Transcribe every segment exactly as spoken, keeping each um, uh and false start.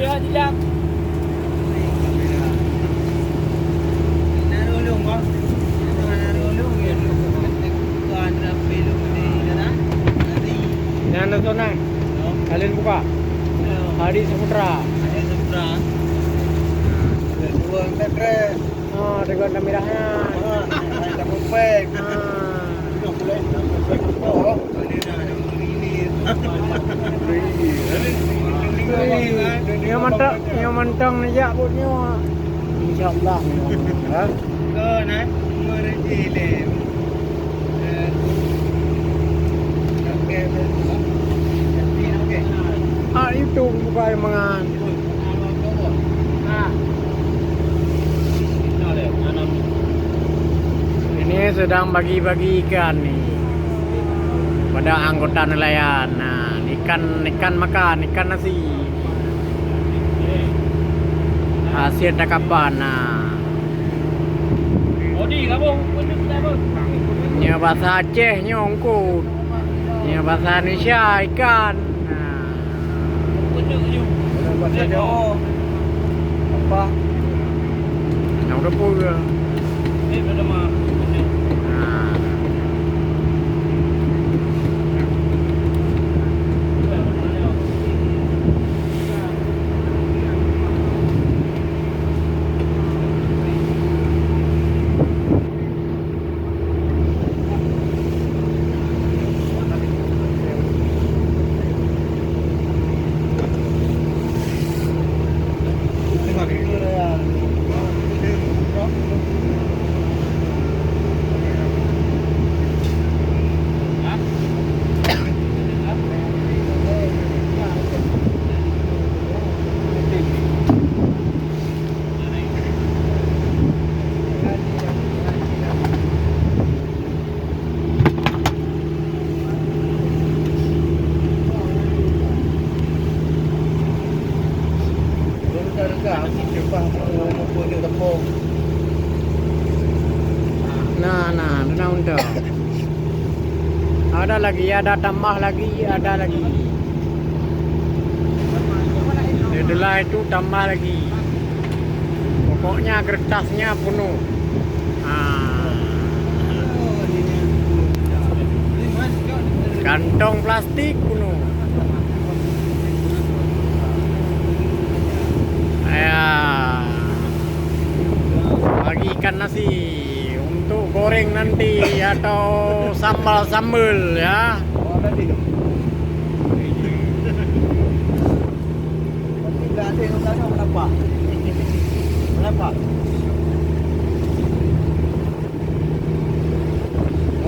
Ya, tidak. Nyan tu nah. Kalian buka. Hari Samudra. Hari Samudra. Dua meter. Ah, tegon tamirah nyan. Ah, ada pempek. Ah. Oh. Nyoe mantong, nyoe mantong neujak buet nyoe. Insya Allah. Ha? Kon, eh? Meureuji lé. Ah, itu bukan mangan. Ini sedang bagi-bagi ikan nih pada anggota nelayan. Nah, ikan, ikan makan, ikan nasi. Hasil tangkapan, nah. Nyoe bahasa Aceh nyoe eungkôt. Nyoe bahasa Indonesia ikan. Nah. Bahasa Jawa. Apa? Nyang udah pura. Nah. Nah, nah, nah, untuk. Ada lagi, ada tambah lagi, ada lagi. Setelah itu tambah lagi. Pokoknya kertasnya penuh. Ah. Kantong plastik penuh. Ya. Bagi ikan nasi untuk goreng nanti atau sambal-sambal ya.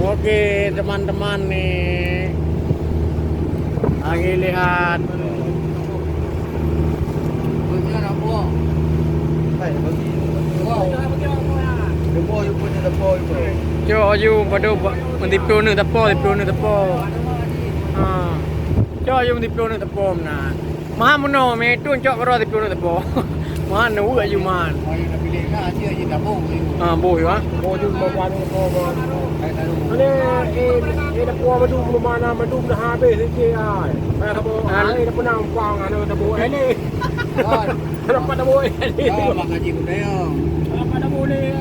Oke, teman-teman nih. Lagi lihat. Cok aju padu meutiploe neuh teupô, tiploe neuh teupô. Ha. Cok aju meutiploe neuh teupô meunan. Maha meunoe, meuitu cok keudroe tiploe neuh teupô. Maha neuweuek aju man. Ah, boh ya. Boh ju boh anu boh boh. Ini eh eh teupô madu mana madu dah habis sikit ai. Ai teupô ai dah pernah umpang anu teupô ai ni. Kenapa tak boleh? Ya, mak haji kudayang. Kenapa tak boleh?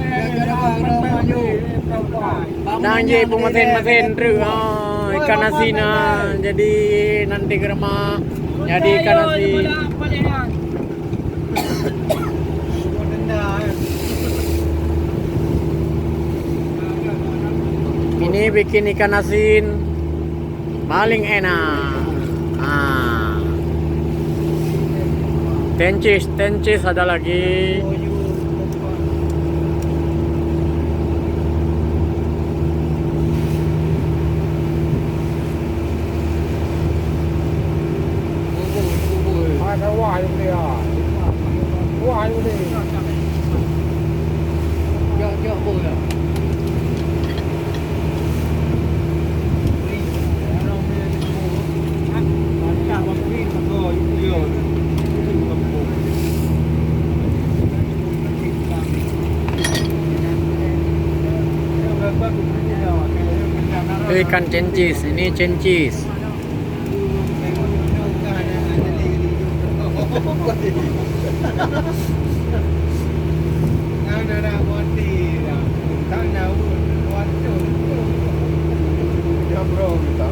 Nang je peumaten-maten treuk ha, ikan asin ha. Jadi nanti keurama jadi ikan asin. Ini bikin ikan asin. Paling enak. Ah. Tencis, tencis ada lagi. Ikan cencis, ini cencis. Nana mati dah. Tanah pun waktu. Dia bro kita.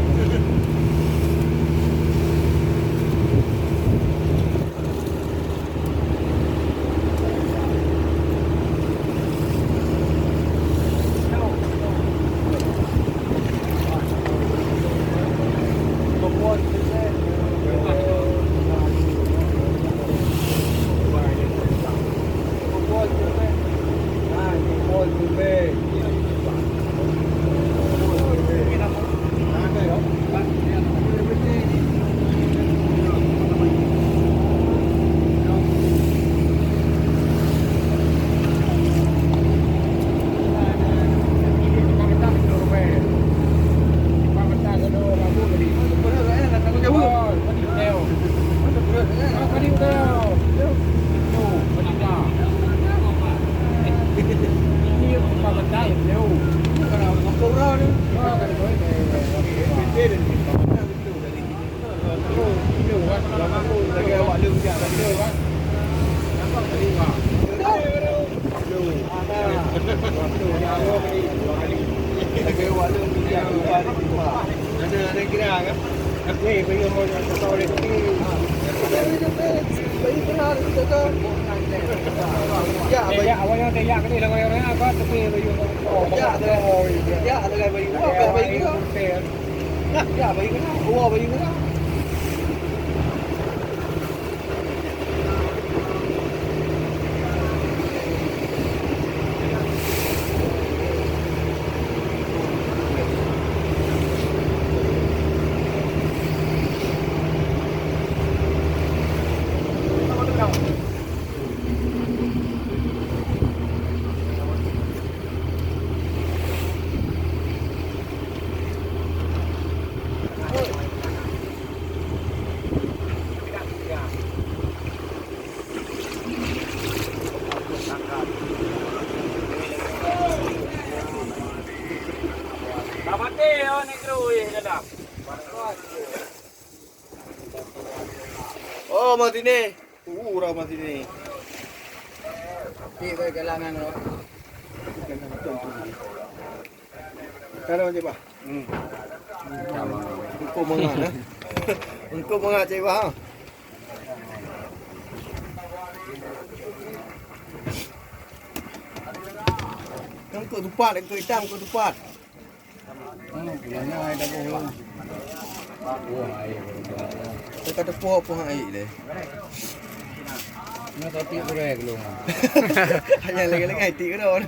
Oh, mati ni. Uh, orang mati ni. Okey, baik, galangan, bro. Kalau je, bah. Hmm. Engkau mangat, eh? Engkau mangat, cik, bah. Engkau tupat, engkau hitam, engkau tupat. Hmm, gimana ai dah boh. Buah ai. Teuka teupoh-poh ai deh. Nyoe sapi kurek lom. Hanya lagi-lagi tik kena.